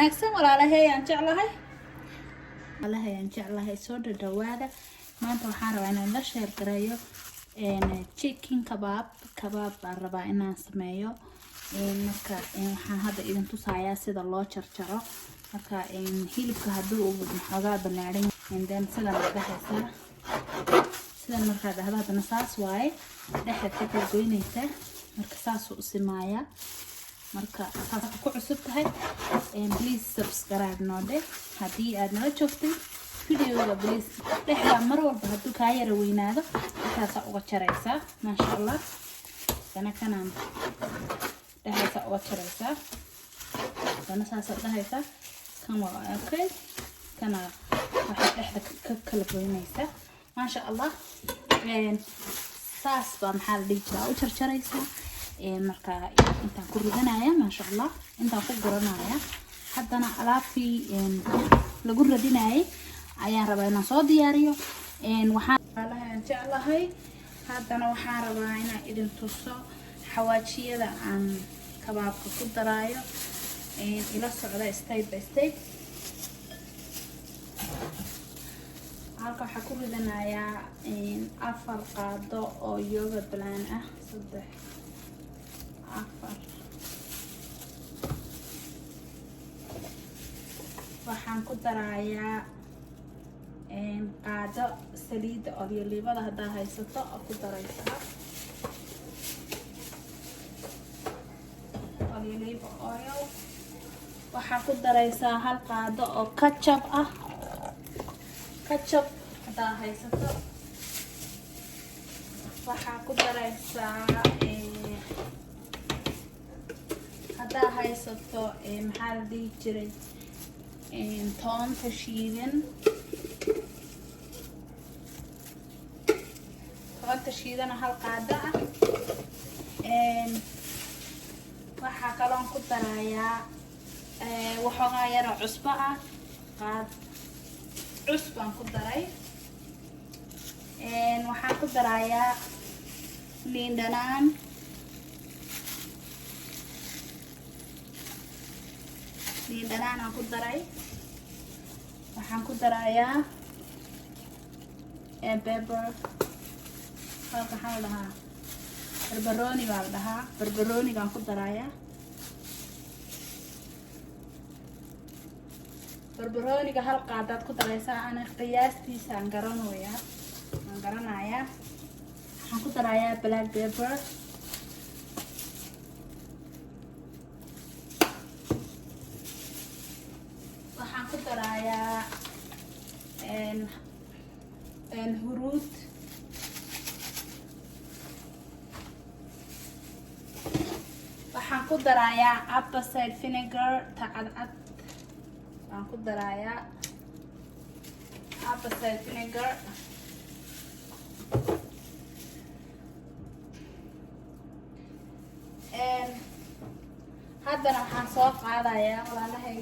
Wanaagsan, walaalahay aan jeclahay, walaalahay aan jeclahay, soo dhadhawaada. Maanta waxaan rabaa inaan la share gareeyo chicken kabaab. Kabaab baan rabaa inaan sameeyo. Marka waxaan hadda idin tusayaa sida loo jarjaro. Marka hilibka haddii uu xoogaa ballaaran, then sidan aad dhahaysaa. Sidan markaad dhahdo, haddana saas waaye, dhexdaad ka kala goynaysaa. Marka saasuu u simaayaa. Marka saas ku cusub tahay, please subscribe noo dheh. Haddii aad nala joogtay videoga, please dhexdaa mar walba hadduu kaa yara weynaado, dhexdaasaa uga jaraysaa. Maasha Allah. Dana kanaan dhexdaasaa uga jaraysaa, dana saasaad dhahaysaa. Kan waa okay, kana waxaad dhexda ka kala goynaysaa. Maasha Allah. Saas baa, maxaa la dhihi jiraa, u jarjaraysaa. Marka intaan ku ridanaya, maasha Allah, intaan ku guranaya. Haddana alaabtii lagu radinayay ayaan rabaa inaan soo diyaariyo. Waxaan jeclahay, haddana waxaan rabaa inaan idin tuso xawaajiyada aan kabaabka ku daraayo. Ila socda step by step. Halka waxaa ku ridanayaa 4 qaado oo yogurt plan ah, 3, 4. Waxaan ku darayaa qaado saliidda olyoliibada, haddaa haysato oo ku daraysaa olive oil. Waxaa ku daraysaa 1 qaado oo ketchup ah, ketchup haddaa haysato. Waxaa ku daraysaa, haddaa haysato, maxaa la dhihi jiray, toonta shiidan. Toonta shiidana 1 qaado ah. Waxaa kaloon ku darayaa waxoogaa yaroo cusbo ah, qaad cusbaan ku daray. Waxaan ku darayaa liin dhanaan. Liin dhanaan aan ku daray. Waxaan ku darayaa pepper. Halka waxaa la dhahaa barbarooni baa la dhahaa, barbaroonigaan ku darayaa. Barbarooniga 1 qaadaad ku daraysaa. Ana qiyaastiisa aan garanayaa, aan garanayaa. Waxaan ku darayaa black pepper. Waxaan ku darayaa huruud. Waxaan ku darayaa apple cider vinegar, ta cadcad waan ku darayaa, apple cider vinegar. Haddana waxaan soo qaadayaa, walaalahay,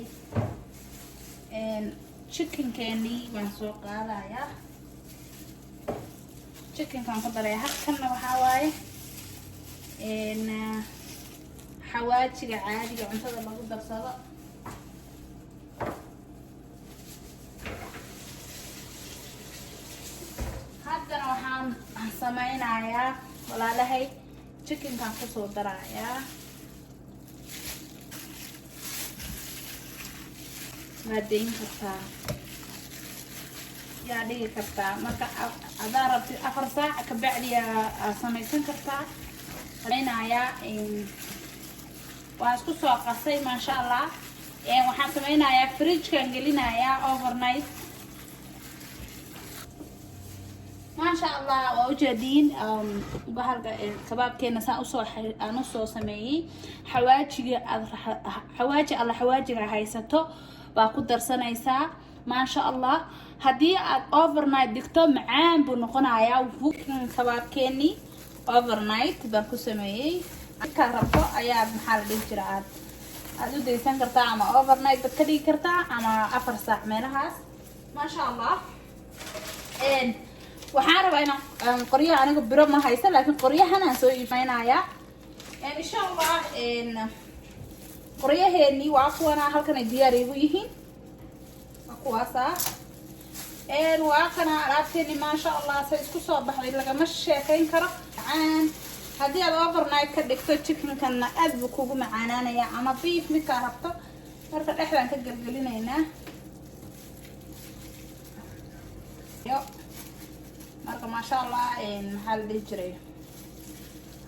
chickenkeenii baan soo qaadayaa. Chickenkaan ku daraya. Halkanna waxaa waaye xawaajiga caadiga cuntada lagu darsado. Haddana waxaan sameynayaa, walaalahay, chickenkaan kusoo darayaa. Waad dayn kartaa, yaa dhigi kartaa. Marka hadaa rabtid, 4 saac kabacdi aa samaysan kartaa. Sameynayaa, waan isku soo qasay, maasha Allah. Waxaan sameynayaa, fridgekaan gelinayaa overnight. Maasha Allah, waa ujeediin bahalka kabaabkeena saan usoo aan usoo sameeyey. Xawaajiga aad, xawaaji alla xawaajiga haysato baa ku darsanaysaa. Maasha Allah. Haddii aad overnight dhigto, macaan buu noqonayaa kabaabkeenii. Overnight baan ku sameeyey. Markaad rabto ayaad, maxaa la dhihi jira, aad u daysan kartaa, ama overnight baad ka dhigi kartaa, ama 4 saac meelahaas. Maasha Allah. Waxaan rabaa inaan qoryaha, aniga biro ma haysa, laakiin qoryahan aan soo iibeynayaa, insha Allah. Qoryaheenii waa kuwana, halkan ay diyaar igu yihiin, waa kuwaasaa. Waa kana alaabteeni, maasha Allah, say isku soo baxday lagama sheekayn karo. Macaan haddii aad overnight ka dhigto chickenkanna aad buu kugu macaanaanaya, ama beef midkaa rabto. Marka dhexdaan ka gelgelinaynaa yo. Marka maasha Allah, maxaa la dhihi jiray,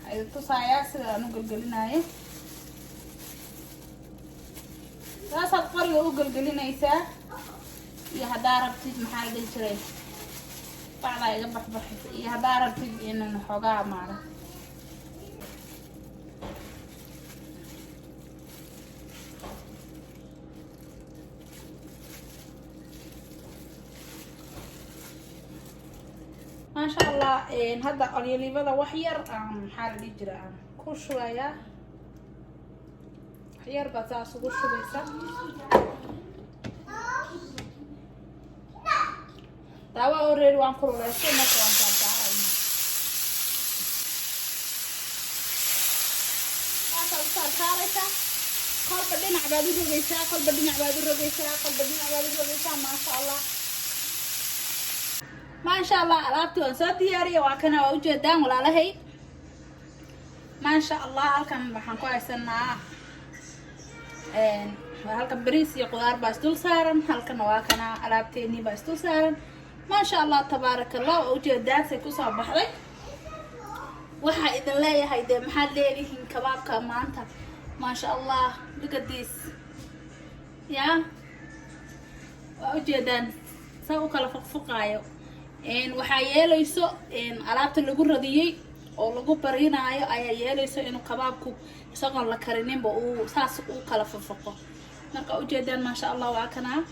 waxaa idin tusayaa sida aan u gelgelinayo. Saasaad qoriga u gelgelinaysaa, iyo haddaa rabtid, maxaa la dhihi jiray, bacdaa iga baxbaxaysa, iyo haddaa rabtid inan xoogaa maara. Maasha Allah, hadda olyolibada wax yar maxaa la dhihi jira aan ku shubayaa. Wax yar baad saas ugu shubaysa. Daawa already waan kululeystay, marka waan saarsaarayna. Saasaad u saarsaaraysaa, kolba dhinac baad u rogaysaa, kolba dhinac baad u rogaysaa, kolba dhinac baad u rogaysaa. Maasha Allah, maasha Allah, alaabtii waan soo diyaariya, waa kana, waa ujeedaan walaalahay. Maasha Allah, halkan waxaan ku haysanaa halkan bariis iyo qudaar baa isdul saaran, halkana waa kana alaabteenii baa isdul saaran. Maasha Allah, tabaaraka Allah, waa ujeedaan say kusoo baxday. Waxaa idin leeyahay dee, maxaad leedihiin kabaabka maanta? Maasha Allah, look at this. Ya, waa ujeedaan saa u kala fuqfuqaayo. Waxaa yeelayso alaabta lagu radiyey oo lagu barinaayo ayaa yeelayso inuu kabaabku isagoon la karininba uu saas u kala fufuqo. Marka ujeedaan, maasha Allah, waa kanaa,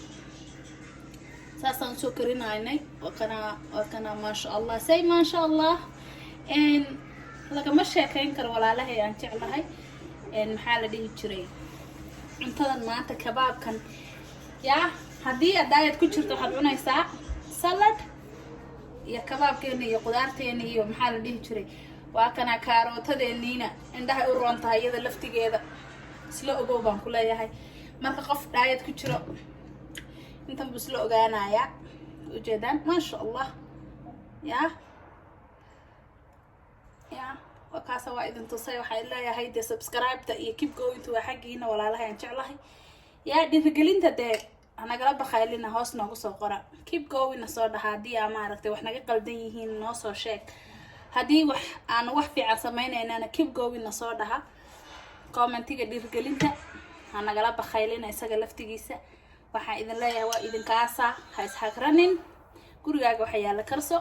saasaan usoo karinaynay. Waa kanaa, waa kanaa, maasha Allah, say maasha Allah, lagama sheekayn karo walaalahay aan jeclahay. Maxaa la dhihi jiray, cuntadan maanta kabaabkan yaa, haddii aad diet ku jirto waxaad cunaysaa salad iyo kabaabkeena iyo qudaarteena iyo maxaa la dhihi jiray, waa kana kaarootadeeniina, indhahay u roon tahay iyada laftigeeda, isla ogow baan ku leeyahay. Marka qof diet ku jiro intan buu isla ogaanayaa. Ujeedaan, maasha Allah. Ya, waa kaasa, waa idin tusay. Waxaa leeyahay dee, subscribe-ta iyo keep going-to waa xaggiina walaalahay aan jeclahay. Yaa, dhiirigelinta dee hanagala bakhaylina, hoos noogu soo qora, keep going na soo dhaha. Haddii aa maaragtay wax naga qaldan yihiin, noo soo sheeg. Haddii wax aan wax fiican sameynaynana, keep going na soo dhaha. Commentiga dhiirigelinta ha nagala bakhaylina isaga laftigiisa. Waxaan idin leeyahay, waa idinkaasa, ha ishagranin. Gurigaaga waxa yaalla karso.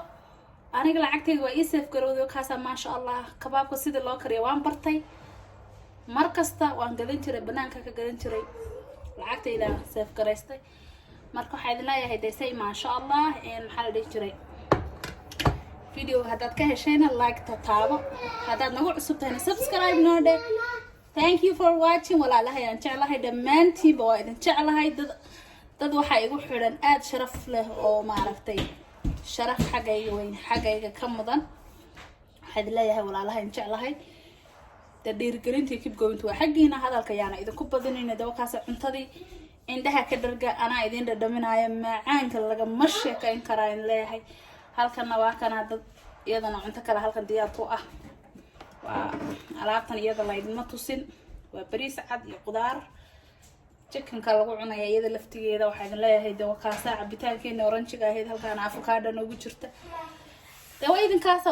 Aniga lacagtayda waa ii save garowday kaasa. Maasha Allah, kabaabka sida loo kariyo waan bartay. Mar kasta waan gadan jiray, banaanka ka gadan jiray, lacagtayda save garaystay. Marka waxaa idin leeyahay desay, maasha Allah, maxaa la dhihi jiray, video haddaad ka heshayna like ta taabo, haddaad nagu cusub tahayna subscribe noo dheh. Thank you for watching walaalahay aan jeclahay, dhammaantiinba waa idin jeclahay. Dad waxaa igu xidhan aada sharaf leh oo maaragtay sharaf xaggayga weyn, xaggayga ka mudan. Waxaa idin leeyahay walaalahay aan jeclahay, de dhiirigelintii keep going waa xaggiina. Hadalka yaana idinku badinayna. Dawakaasa cuntadii indhaha ka dharga, anaa idin dhadhaminaayo, macaanka lagama sheekayn karaa in leeyahay. Halkanna waa kana dad iyadana cunto kale halkan diyaar ku ah. Waa alaabtan, iyada laydinma tusin, waa bariis cad iyo qudaar chickenka lagu cunaya iyada laftigeeda. Waxaa idin leeyahay de wakaasa cabitaankeena oranjiga ahayd, halkaana avocado noogu jirta. De waa idinkaasa.